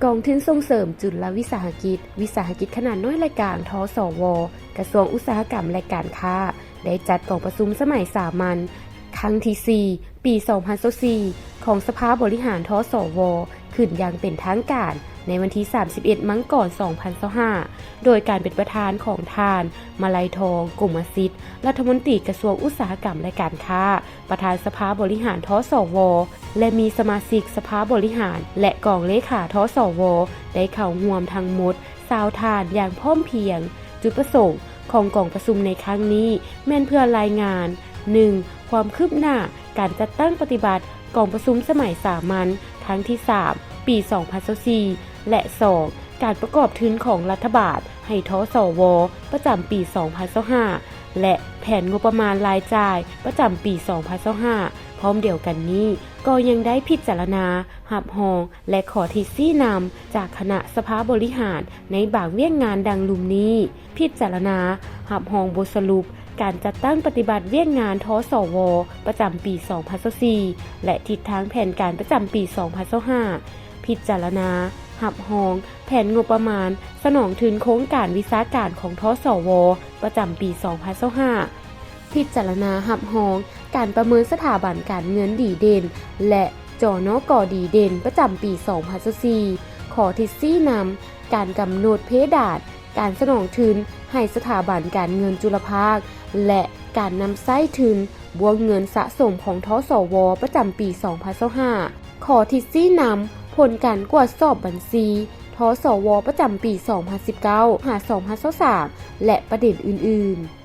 ກອງທຶນສົ່ງເສີມຈຸລະວິສາຫະກິດ, ວິສາຫະກິດຂະໜາດນ້ອຍ ແລະ ກາງ ທສວ, ກະຊວງອຸດສາຫະກຳ ແລະ ການຄ້າ ໄດ້ຈັດກອງປະຊຸມສະໄໝສາມັນ ຄັ້ງທີ ສີ່ ປີ ສອງພັນຊາວສີ່ ຂອງສະພາບໍລິຫານ ທສວ ຂຶ້ນຢ່າງເປັນທາງການໃນວັນທີ ສາມສິບເອັດ ມັງກອນ ສອງພັນຊາວຫ້າ ໂດຍການເປັນປະທານຂອງທ່ານ ມະໄລທອງ ກົມມະສິດ ລັດຖະມົນຕີກະຊວງອຸດສາຫະກຳ ແລະ ການຄ້າ, ປະທານສະພາບໍລິຫານ ທສວ ແລະ ມີສະມາຊິກສະພາບໍລິຫານ ແລະ ກອງເລຂາ ທສວ ໄດ້ເຂົ້າຮ່ວມທັງໝົດ ຊາວທ່ານຢ່າງພ້ອມພຽງ. ຈຸດປະສົງຂອງກອງປະຊຸມໃນຄັ້ງນີ້ແມ່ນເພື່ອລາຍງານ ໜຶ່ງ ຄວາມຄືບໜ້າການຈັດຕັ້ງປະຕິບັດກອງປະຊຸມສະໄໝສາມັນຄັ້ງທີ ສາມ ປີ ສອງພັນຊາວສີ່ ແລະ ສອງ ການປະກອບທຶນຂອງລັດຖະບານໃຫ້ ທສວ ປະຈຳປີ ສອງພັນຊາວຫ້າ ແລະ ແຜນງົບປະມານລາຍຈ່າຍປະຈຳປີ ສອງພັນຊາວຫ້າ. ພ້ອມດຽວກັນນີ້ ກໍຍັງໄດ້ພິຈາລະນາ ຮັບຮອງ ແລະ ຂໍທິດຊີ້ນຳຈາກຄະນະສະພາບໍລິຫານໃນບາງວຽກງານດັ່ງລຸ່ມນີ້. ພິຈາລະນາຮັບຮອງບົດສະຫຼຸບການຈັດຕັ້ງປະຕິບັດວຽກງານ ທສວ ປະຈຳປີ ສອງພັນຊາວສີ່ ແລະ ທິດທາງແຜນການປະຈຳປີ ສອງພັນຊາວຫ້າ. ພິຈາລະນາຮັບຮອງແຜນງົບປະມານສະໜອງທຶນໂຄງການວິຊາການຂອງ ທສວ ປະຈຳປີ ສອງພັນຊາວຫ້າ. ພິຈາລະນາຮັບຮອງການປະເມີນສະຖາບັນການເງິນດີເດັ່ນ ແລະ ຈນກ ດີເດັ່ນ ປະຈຳປີ ສອງພັນຊາວສີ່. ຂໍ້ທິດຊີ້ນຳການກຳນົດເພດານການສະໜອງທຶນໃຫ້ສະຖາບັນການເງິນຈຸລະພາກ ແລະ ການນຳໃຊ້ທຶນບ້ວງເງິນສະສົມຂອງ ທສວ ປະຈຳປີ ສອງພັນຊາວຫ້າ. ຂໍ້ທິດຊີ້ນຳຜົນການກວດສອບບັນຊີ ທສວ ປະຈຳປີ ສອງພັນສິບເກົ້າ ຫາ ສອງພັນຊາວສາມ ແລະ ປະເດັນອື່ນໆ.